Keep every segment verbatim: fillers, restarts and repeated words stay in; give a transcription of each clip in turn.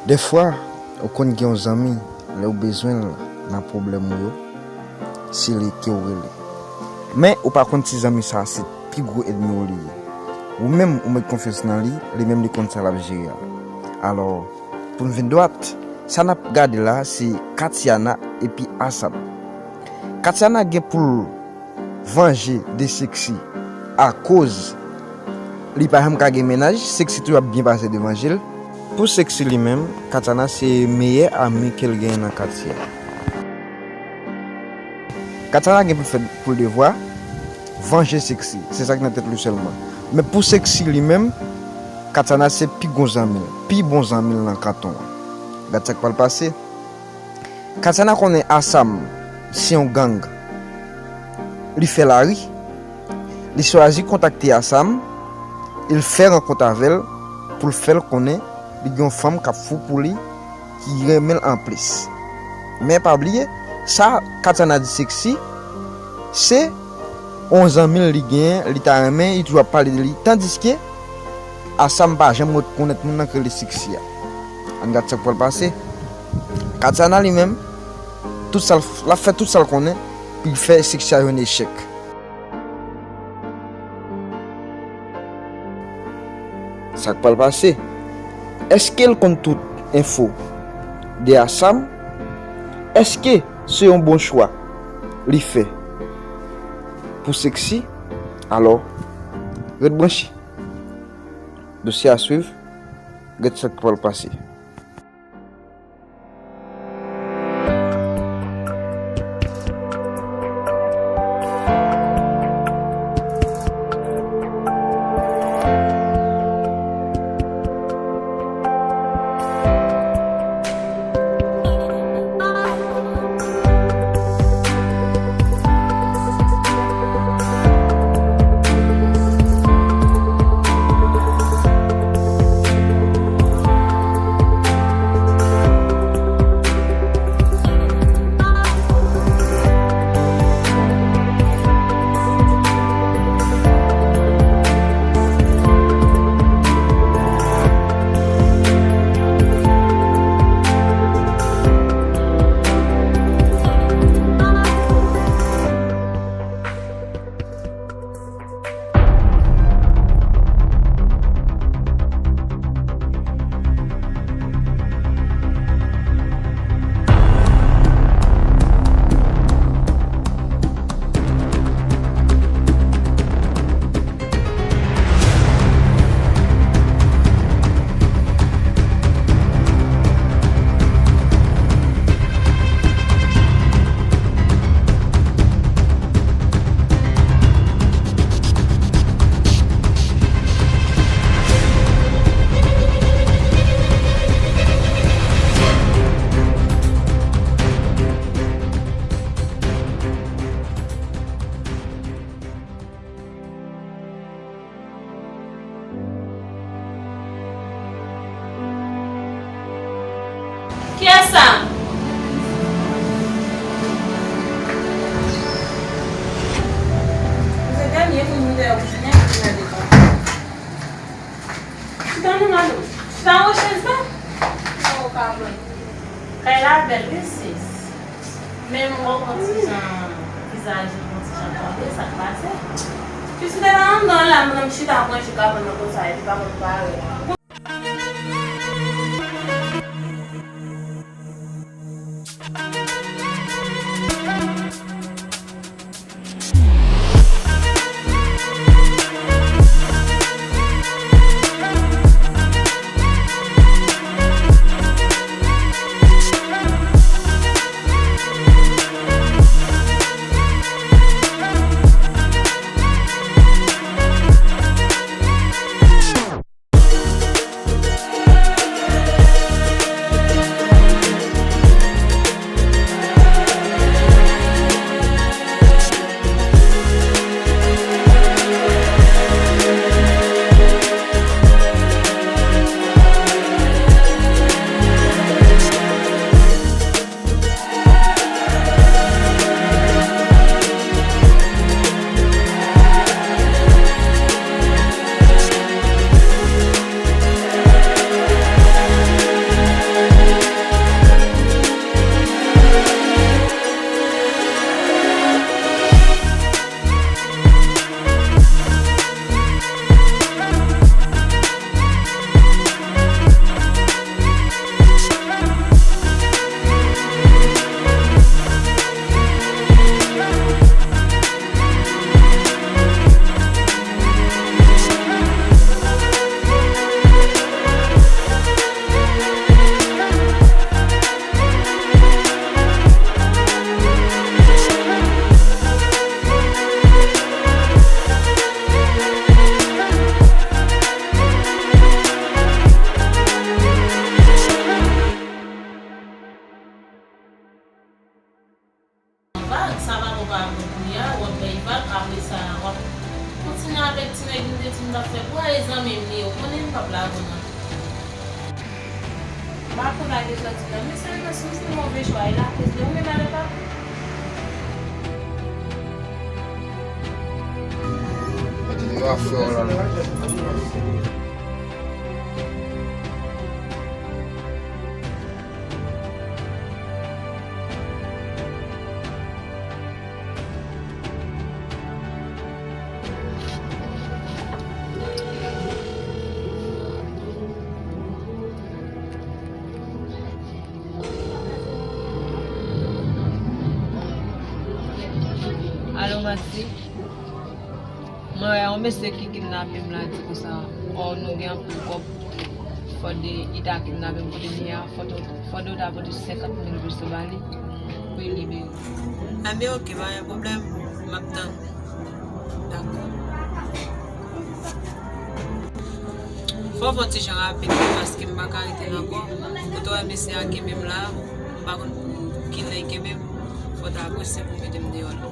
Dèfwa, ou konn gen yon zanmi, lè w bezwen l nan pwoblèm ou yo, se li ke w rele. Men, ou pa konn si zanmi sa a se pi gwo ènmi w li ye. Ou menm, ou met konfyans nan li, li menm li konn sa l ap jere a. Alò, pou n vin dwat, sa n ap gade la, se Katiana epi Asam. Katiana gen pou l vanje de Sexy akoz li pa janm ka gen mennaj, Sexy toujou ap byen pase devan je l. Pou Sexy li menm, Katiana se meyè ami ke l genyen nan katye a. Katiana gen pou l fè pou l devwa, vanje Sexy, se sa k nan tèt li sèlman. Men pou Sexy li menm, Katiana se pi gwo zanmi l, pi bon zanmi l nan kanton an. Gad sa k pral pase. Katiana konnen Asam se yon gang. Li fè lari. Li chwazi kontakte Asam e l fè rankont avè l pou l fè l konnen li gen yon fanm k ap fou pou li, ki renmen l anplis. Men pa bliye, sa Katiana di Sexy, se yon zanmi l li genyen, li ta renmen, li toujou ap pale de li. Tandiske, Asam pa janm rekonèt moun nan k rele Sexy a. Ann gad sa k pral pase. Katiana li menm, tout sa l, l ap fè tout sa l konnen pou l fè Sexy a jwenn echèk. Sa k pral pase? Èske l konn tout enfo de Asam? Èske se yon bon chwa li fè pou Sexy? Alò, ret branche. Dosye a swiv, gad sa k pral pase. Kiyès sa? Se dènye moun mwen te wè kouzinen ki te nan devan. Chita non, Malo. Chita nan chèz la. Sa w ka pran? Kay la bèl, wi, sis. Men m wè w yon ti jan, vizaj ou yon ti jan tonbe, sa k pase? Pitit la anndan la, mwen menm chita manje kabann nan konsa, epi pa konn pare. Pa konn lage sòti nan men sèlman si w se move chwa e lakoz li ou menm ale pa. Mete yo a fè w la. Alo, Maxi. Mwen wè yon mesye ki kidnape m la di konsa, ò, nou gen anpil kòb. Fòde li ta kidnape m kote m ye a, fòde, fòde w ta pote senkant mil goud ba li pou li libere. Enben, oke, pa gen pwoblèm. M ap tann. Dakò. Fò w fè yon ti jan rapid wi, paske m pa ka rete la ankò. Kote w wè mesye a kenbe m la, m pa konn pou kilè l kenbe m. Fò w ta prese pou w mete m deyò la.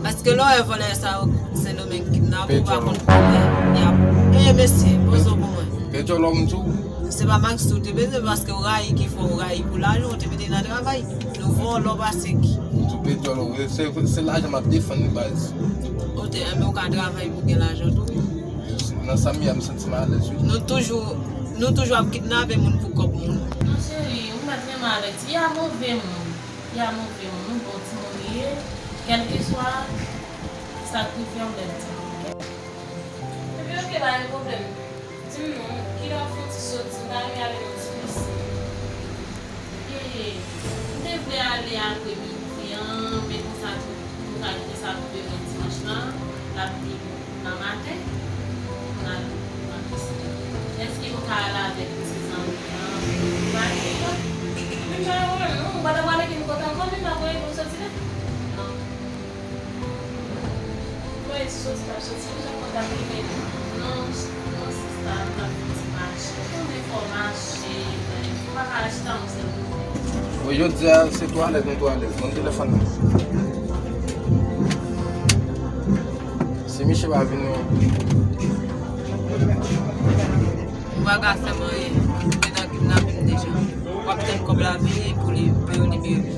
Paske lè w wè vòlè sa yo Sendomeng kidnape, w pa konn kilè y ap. E mesye, poze w pou mwen. Pèdi w lòm tou. Se pa Maxi w te bezwen paske w rayi ki fè w rayi pou lajan, w te mete nan travay. Nou vòlò pa seki. Tou pèdi w lòm. Se, se lajan m ap defann wi baz. Oke, enben w ka travay pou gen lajan tou wi. Nan sa m ye a, m santi m alèz wi. Nou toujou, nou toujou ap kidnape moun pou kòb moun. Non cheri, ou mèt renmen avèk ti, y a move moun. Y a move moun, ou bon timoun li ye. Kèlkeswa sa k rive, ou bèl timoun, oke? Ebyen, oke, pa gen pwoblèm. Di m non, kilè w ap fè yon ti soti, m ta renmen ale yon ti pisi. E, m te vle ale apre midi an, men konsa tou, nou ka kite sa pou demen dimanch lan, l ap vin nan maten, pou n al nan pisi. Èske m ka al avèk ti zanmi an, pou n al fè yon... Wi, m pa wè non, ou pa ta pral gen kote ankò, men m pa wè pou m soti la. Non. Mwen di soti m ap soti, m jan kontak li, men non, non, sista, m ap fè ti mache. Ou konnen fò mache, men m pa ka chita yon sèl kote. Bon, jodi a, se twalèt, nou twalèt. Ban m telefòn nan. Si misye pa vini, non. Ou pa ka fè m anyen. Ou gentan kidnape m deja. W ap tann kòb la vini pou li, pou yo libere m.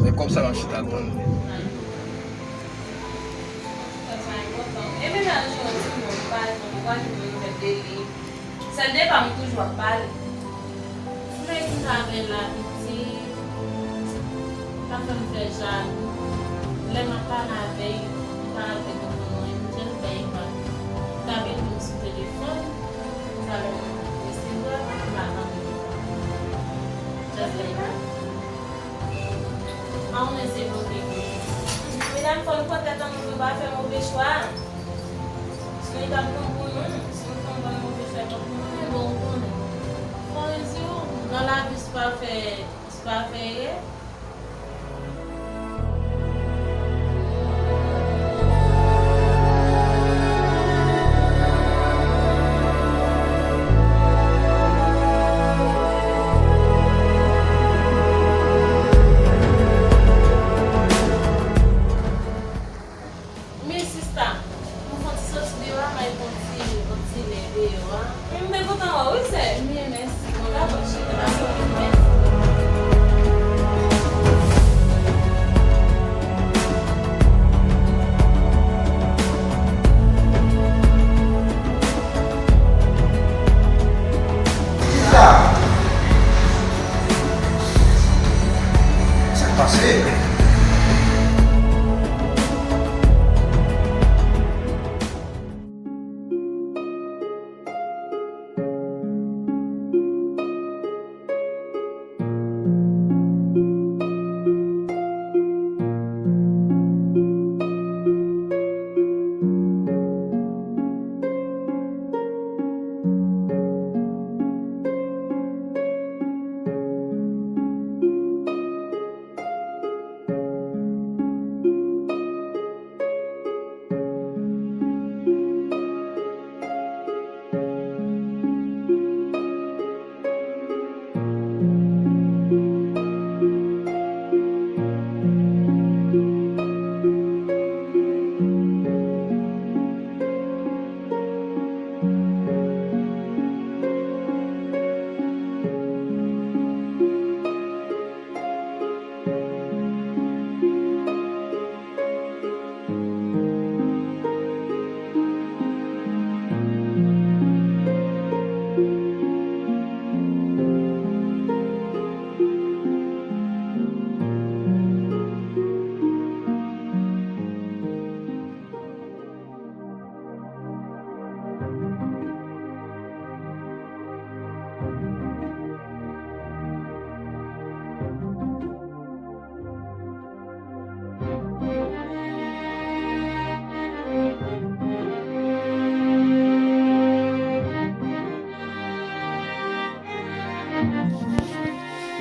Men kòb sa m ap chita tann. E mennaj ou an di m non, li pa reponn, li pa jwenn nouvèl de li. Sèl de pa m toujou ap pale. Vle ki m ta avè l la pitit, pa fè m fè jalou. Lè m ap pale avè l, m pa avè l konprann anyen, m jis bay vag. M ta vin di m sou telefòn, talè m resevwa l, m pa tande l. Just like that. A ou men se move kou. Medam, fò nou pran tèt ann nou, nou pa fè move chwa. Si nou t ap bon pou nou, si nou fè yon bann move chwa, t ap bon pou nou. Bon, ou konnen. Fò rezon, nan lavi, se pa fè, se pa fè erè. Men sista, m fon ti soti deyò a, m al pran ti, yon ti lè deyò a. M te kontan wè w wi sè. Byen, mèsi. Dakò cheri, pase w byen, mèsi. Sa k pase?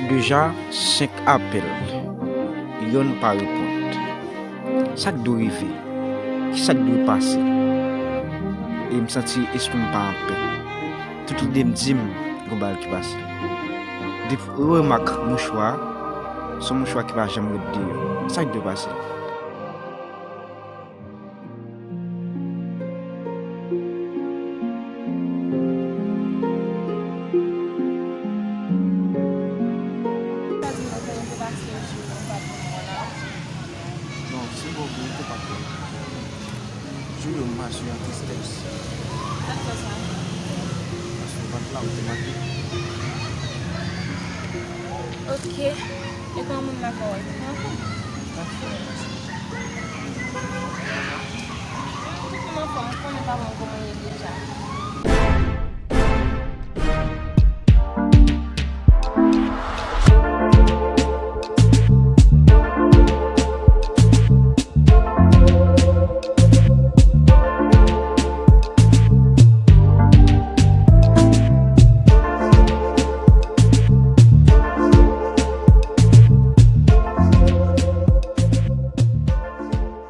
Deja senk apèl, yonn pa reponn. Sa k dwe rive? Kisa k dwe pase? E m santi espri m pa anpè. Tout lide m di m gon bagay ki pase. Depi ou remak mouchwa, se yon mouchwa ki pa janm ret deyò. Sa k dwe pase? Non, se bon pou ou te pa fè. Jou yo m pase an tristès. Sa k fè sa? Paske ou pa t la, ou te manke. Ok. E kòman moun lakay ou? Anfòm? Anfòm, mèsi. Tout moun anfòm, ou konnen pa mwen kòman ye deja.